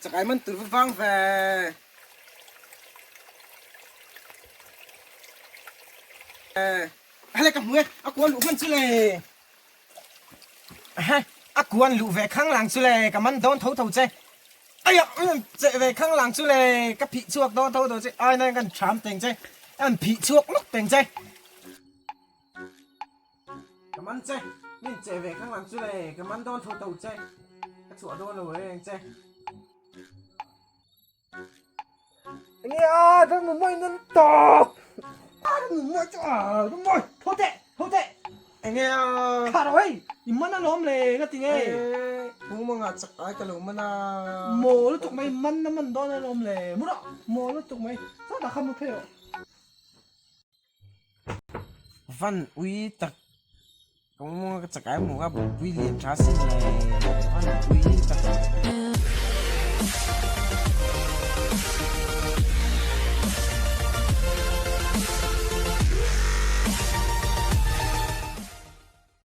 Chakai man tur va vang ve. Hele ka hmu e, a kuan luh hman chu le. A kuan luh ve khang lang chu le, ka man dawn tho tho che. Aiah, che ve khang lang chu le, ka phih chhuak dawn tho tho che. Ai nai kan tham teng che, an phih chhuak lawk teng che. Ka man che, min che ve khang lang chu le, ka man dawn tho tho che. Ka chhuah dawn lo reng che. Enge a, ka nu mawi nan tawk. A, ka nu mawi chu a, ka mawi. Tho teh, tho teh. Enge a. Kha ro hei, i man alawm le, nga ti nge. Pu manga chak ai ka lo man a. Maw lutuk mai, man na man dawn alawm le. Mu rawh, maw lutuk mai. Sawtah kha mu phei rawh. Van ui tak, ka mumanga ka chak ai hmu kha bawkpui lian tha sin le.